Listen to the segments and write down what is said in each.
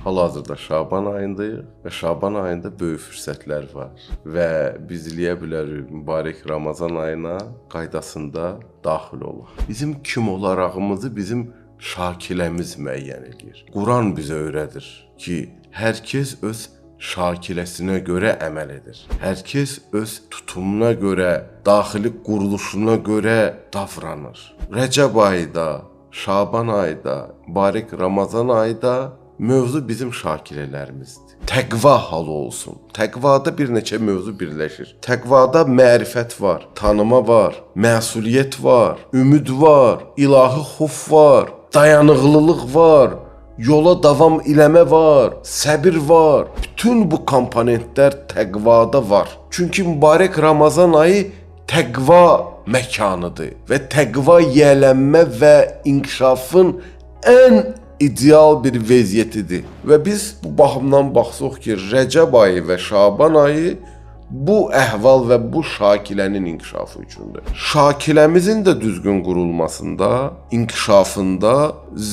Hal-hazırda Şaban ayındayıq və Şaban ayında böyük fürsətlər var və biz eləyə bilərik mübarək Ramazan ayına qaydasında daxil olaq. Bizim kim olarağımızı bizim şakiləmiz müəyyən eləyir. Quran bizə öyrədir ki, hər kəs öz şakiləsinə görə əməl edir. Hər kəs öz tutumuna görə, daxili quruluşuna görə davranır. Rəcəb ayı da, Şaban ayı da, mübarək Ramazan ayı da mövzu bizim şakilələrimizdir. Təqva halı olsun. Təqvada bir neçə mövzu birləşir. Təqvada mərifət var, tanıma var, məsuliyyət var, ümid var, ilahi xof var, dayanıqlılıq var, yola davam eləmə var, səbir var. Bütün bu komponentlər təqvada var. Çünki mübarək Ramazan ayı təqva məkanıdır və təqva yiyələnmə və inkişafın ən ideal bir vəziyyətidir. Və biz bu baxımdan baxsaq ki, Rəcəb ayı və Şaban ayı bu əhval və bu şakilənin inkişafı üçündür. Şakiləmizin də düzgün qurulmasında, inkişafında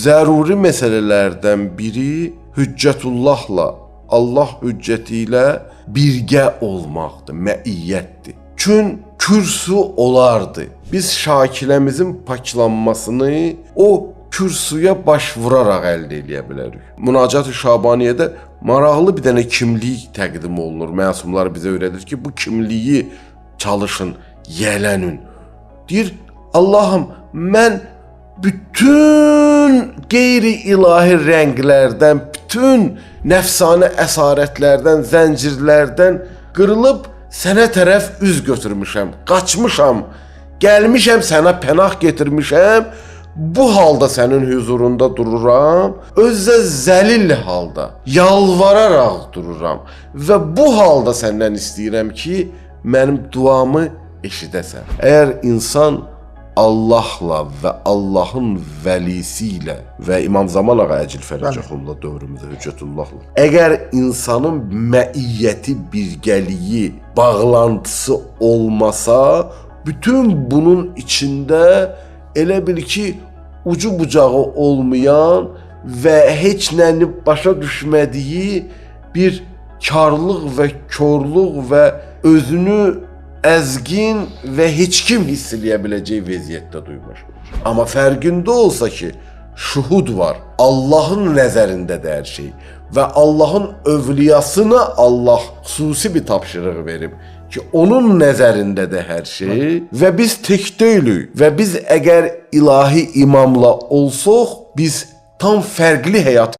zəruri məsələlərdən biri Hüccətullahla, Allah hüccəti ilə birgə olmaqdır, məiyyətdir. Çün kürsü olardı. Biz şakiləmizin paklanmasını o kürsüyə baş vuraraq əldə eləyə bilərik. Münacat-ı Şabaniyyədə maraqlı bir dənə kimlik təqdim olunur. Məsumlar bizə öyrədir ki, bu kimliyi çalışın, yiyələnin. Deyir, Allahım, mən bütün qeyri-ilahi rənglərdən, bütün nəfsani əsarətlərdən, zəncirlərdən qırılıb sənə tərəf üz götürmüşəm, qaçmışam, gəlmişəm sənə pənah getirmişəm. Bu halda sənin huzurunda dururam, özdə zəlil halda, yalvararaq dururam və bu halda səndən istəyirəm ki, mənim duamı eşidəsən. Əgər insan Allahla və Allahın vəlisi ilə və İmam Zaman ağa əcil fərəcəhullah dövrümüzdə Hüccətullahla. Əgər insanın məiyyəti, birgəliyi, bağlantısı olmasa, bütün bunun içində elə bil ki, ucu bucağı olmayan və heç nəni başa düşmədiyi bir karlıq və korluq və özünü əzgin və heç kim hiss eləyə biləcəyi vəziyyətdə duymuş olur. Amma fərqində olsa ki, şuhud var. Allahın nəzərindədir hər şey və Allahın övliyasına Allah xüsusi bir tapşırıq verib ki, onun nəzərindədir hər şey və biz tək deyilik və biz əgər ilahi imamla olsaq, biz tam fərqli həyat